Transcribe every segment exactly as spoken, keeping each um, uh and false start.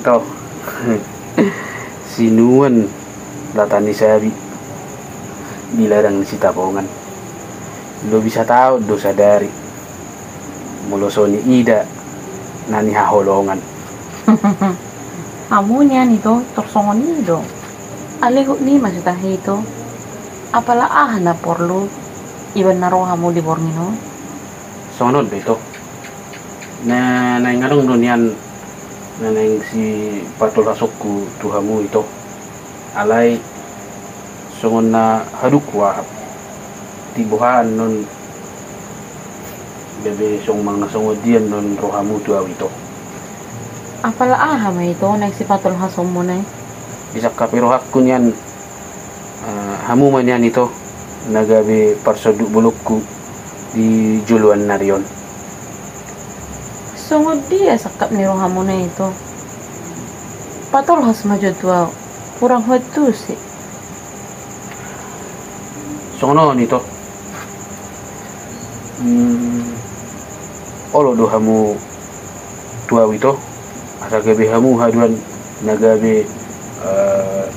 To. Sinuan lata ni sabi di ladang ni Sitapongan. Lobi sataon do sadari. Molo so niida na nihaholongan. Hamu nian, Ito, tor songon i do. Alehut ni ma sitahi, Ito. Apala aha na porlu iban na ro hamu di borngin on? Songon on do, Ito. Na naeng adong do nian na naeng sipatolhasonku tu hamu, Ito. Alai songon na hadungku, aha, timbo annon gabe songon na songon dia annon ro hamu tu au, Ito. Apala aha ma, Ito, naeng sipatolhasonmuna i? Disangkapi rohangku nian, eh, hamu ma nian, Ito, na gabe parsonduk bolonku di joloan ni ari on. Songon dia sangkap ni rohamuna, Ito? Patolhas ma jo tu au, hurang huantusi. Songon on, Ito. Hmm, olo do hamu tu au, Ito, asa gabe hamu haduan na gabe, eh,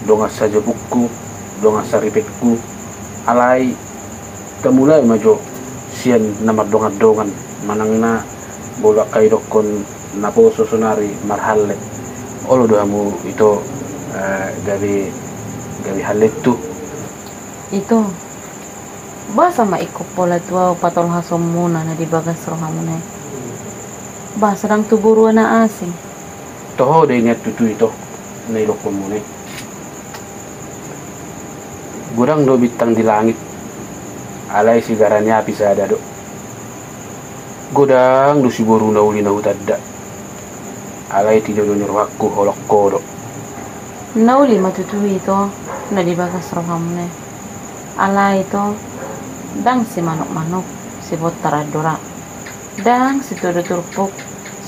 dongan sajapungku, dongan saripeku. Alai tamulai ma jo sian na mardongan-dongan, manang na molo angka didokkon naposo sonari marhallet. Olo do hamu, Ito, eh, gabe, gabe hallet tu. Ito, boasa ma ingkon pola tu au patolhasonmuna na di bagas rohamuna i? Boasa ndang tu borua na asing? Toho do i nian tutu, Ito, na nidokkonmuna i. Godang do bintang di langit, alai sigara ni api sada do. Godang do siboru na uli na hutanda, alai tinodo ni rohangku holong ho do. Na uli ma tutu, Ito, na di bagas rohamuna i. Alai, Ito, ndang simanuk-manuk, sibontar andora, ndang sitodo turpuk,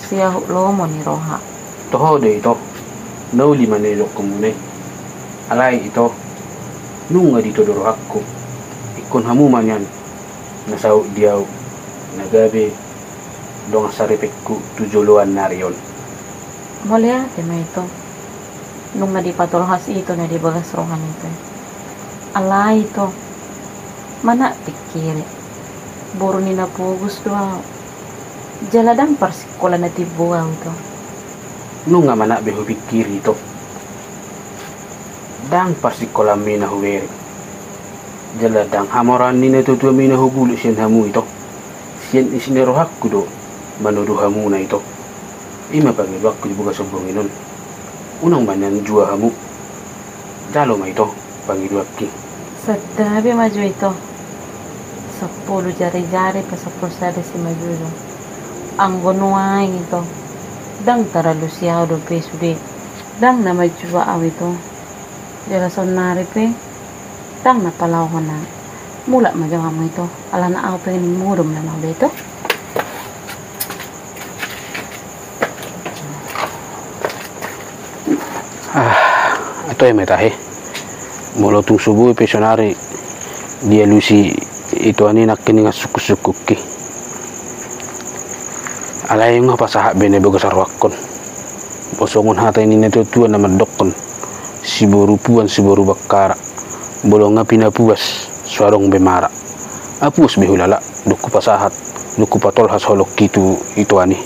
siahut lomo ni roha. Toho do, Ito, na uli ma na nidokkonmuna i. Alai, Ito, nunga ditodo rohangku. Ingkon hamu ma nian na saut di au, na gabe dongan saripeku tu joloan ni ari on. Mauliate ma, Ito. Nunga dipatolhas, Ito, na di bagas roha ni Ito. Alai, Ito, manat pingkiri. Boru ni na pogos do au. Jala ndang parsikola na timbo au, Ito. Nunga manat be hupingkiri, Ito. Ndang parsikolaan ni na hubereng, jala ndang hamoraon ni na tua-tua ni na hubulut sian hamu, Ito. Sian isi ni rohangku do manodo hamuna, Ito. I ma pangidoanku di bagasan borngin on. Unang ma nian jua hamu. Jalo ma, Ito, pangidoanki. Santabi ma jo, Ito. Sampulu jari-jari pe sampulu sada simanjujung. Anggo nuaeng, Ito, ndang tarlumobi au dope sude. Ndang na manjua au, Ito. Jala saonnari pe ndang na palaohon au. Mulak ma jo hamu, Ito. Alana au pe ning modom na au do, Ito. Ah, ito, eme tahe. Molo tung so boi pe sonari dialusi ito ani, nangkin ingan sungkun-sungkunki. Alai nunga pasahat be na di bagasan rohangkon. Songon hata ni na tua-tua na mandokkon: Siboru puan, siboru bakkara. Molo nga pinapuas, so adong be mara. Apuas be hulala, dung hupasahat, dung hupatolhas holongki tu ito ani.